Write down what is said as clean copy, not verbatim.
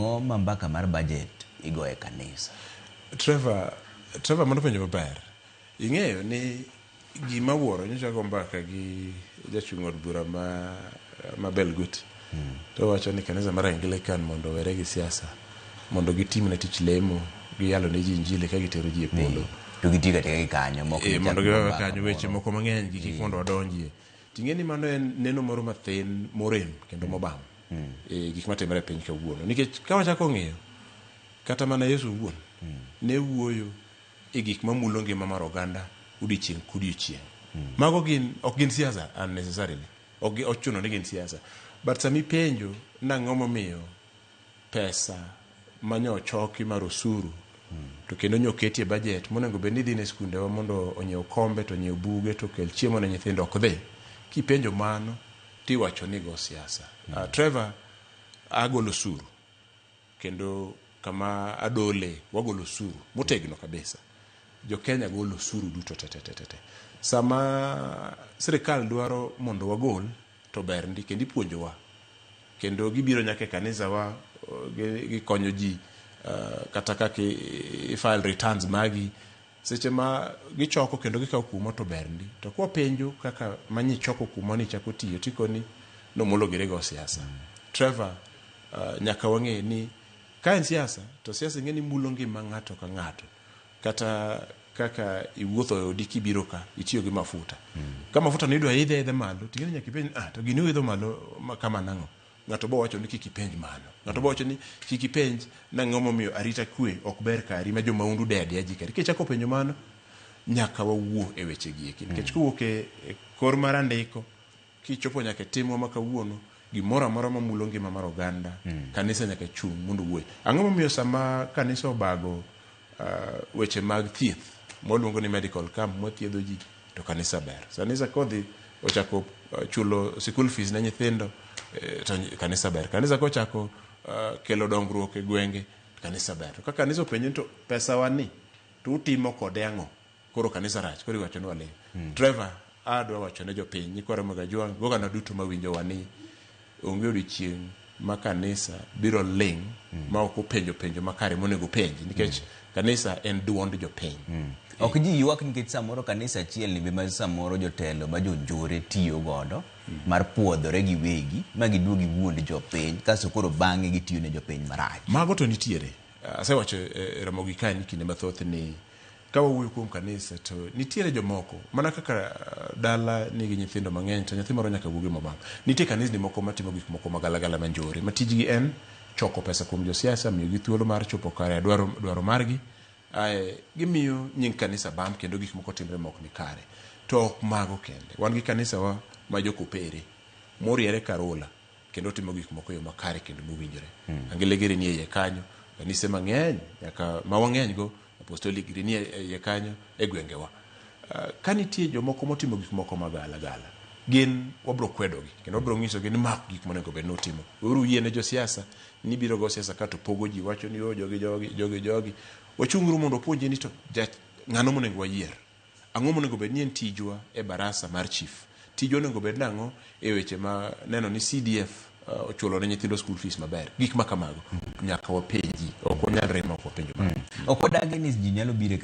Ang'o ma mbaka mar budget igoyo e kanisa? Trevor, Trevor, mano penjo maber. Ing'eyo ni gima wuoro nyocha go mbaka gi jachung' od bura ma Belgut. To wacho ni kanisa mar Anglican mondo owere gi siasa, mondo gitimne tich lemo, giyalo ne ji injili ka gitero ji e polo. To gitiyo katika gi kanyo mok E, gichak mondo go giwewe mbaka kanyo weche moro. moko mang'eny gi kik mondo wadonjie. Ting'e ni mano en neno moro mathin morem kendo mobam e gik matimore e piny kawuono. Nikech ka wachako ng'iyo, kata mana Yesu owuon ne wuoyo e gik mamulo ngima mar oganda odiechieng' kodiechieng'. Mago gin ok gin siasa unnecessarily. Ok ochuno ni gin siasa. But sama ipenjo nang'o momiyo pesa manyo ochoki mar osuru to kendo nyo oketi e budget monego bed ni dhi ne skundewa mondo onyiew kombe to onyiew buge to okel chiemo ne nyithindo ok dhi. Kipenjo mano tiwacho ni go siasa. Trevor, agolo osuru kendo kama adole wagolo osuru motegno kabisa. Jo Kenya golo osuru duto te te te te te. Sama sirikal dwaro mondo wagol to ber ndi kendo ipuonjowa kendo gibiro nyaka e kanisa wa gikonyo ji kata kaka i file returns magi seche ma gichoko kendo gikawo kumo to ber ndi to kwapenjo kaka manyi choko kumo ni chako tiyo tikoni nomolo gire go siasa. Trevor, nyaka wang'e ni ka en siasa to siasa ing'e ni mulo ngima ng'ato ka ng'ato kata kaka iwuotho e odi kibiro ka itiyo gi mafuta. Ka mafuta ni idwa idhe aidha malo ting'e ni nyaka ipenj to gini oidho malo kama nang'o. Ng'ato bo wacho ni kik ipenj mano. Ng'ato bo wacho ni kik ipenj nang'o momiyo arita kwe ok ber kari ma jomahundu de adeya ji kari. Kichako penjo mano nyaka wawuo e weche gi eki. Nikech kowuok e kor mar andiko kichopo nyaka e timwa ma kawuono gimoro amora mamulo ngima mar oganda kanisa nyaka chung' mondo owuoye. Ang'o momiyo sama kanisa obago weche mag thieth mwaluongo ni medical camp mwathiedho ji to kanisa ber. Kanisa kodhi ochako chulo sikul fees ne nyithindo to kanisa ber. Kanisa kochako kelo dongruok e gwenge kanisa ber. To ka kanisa openjo ni to pesawa ni to utimo kode ang'o? Koro kanisa rach, koro iwacho ni waling'. Trevor, adwa wacho ne jopiny, nyikwa Ramogi Ajwang', goganda duto mawinjowa ni onge odiochieng' ma kanisa biro ling' ma ok openjo penjo makare monego penj nikech kanisa en duond jopiny. Ok ji ywak nikech samoro kanisa achiel ni be ma samoro jotelo ma jonjore tiyo godo mar puodhore giwegi ma giduog giwuond jopiny kasto koro bang'e gitiyo ne jopiny marach. Mago to nitiere. Asewacho e Ramogi kae ni kinde mathoth ni ka wawuoyo kuom kanisa to nitiere jomoko mana kaka dala nigi nyithindo mang'eny to nyathi moro nyaka wuogi mobam. Nitie kanisni moko matimo gik moko magalagala manjore ma tijgi en choko pesa kuom josiasa, miyogi thuolo mar chopo kare dwaro margi, ae gimiyo nying kanisa bam kendo gik moko timre mok ni kare. To ok mago kende. Wan gi kanisa wa ma jokopere moriere karola kendo timo gik moko e yo makare kendo mowinjore. Angele giri nie iye kanyo, kanise mang'eny nyaka ma wang'eny go apostolic giri nie iye kanyo e gwengewa. Ka nitie jomoko motimo gik moko magalagala, gin wabro kwedogi kendo wabro nyisogi ni mak gik monego bed ni utimo. Weuru yie ne josiasa ni biro go siasa ka to pogo ji wacho ni oh, jogi jogi jogi jogi. Wachung'uru mondo wapuonje ni to ng'ano monego wayier. Ang'o monego bed ni en tijwa e barasa mar chief? Tijwa onego bed nang'o e weche ma neno ni CDF ochulo ne nyithindo school fees maber? Gik ma kamago nyaka wapenji. Ok wanyal rem ok wapenjo mago. Ok wadagi ni ji nyalo biro e kanisa.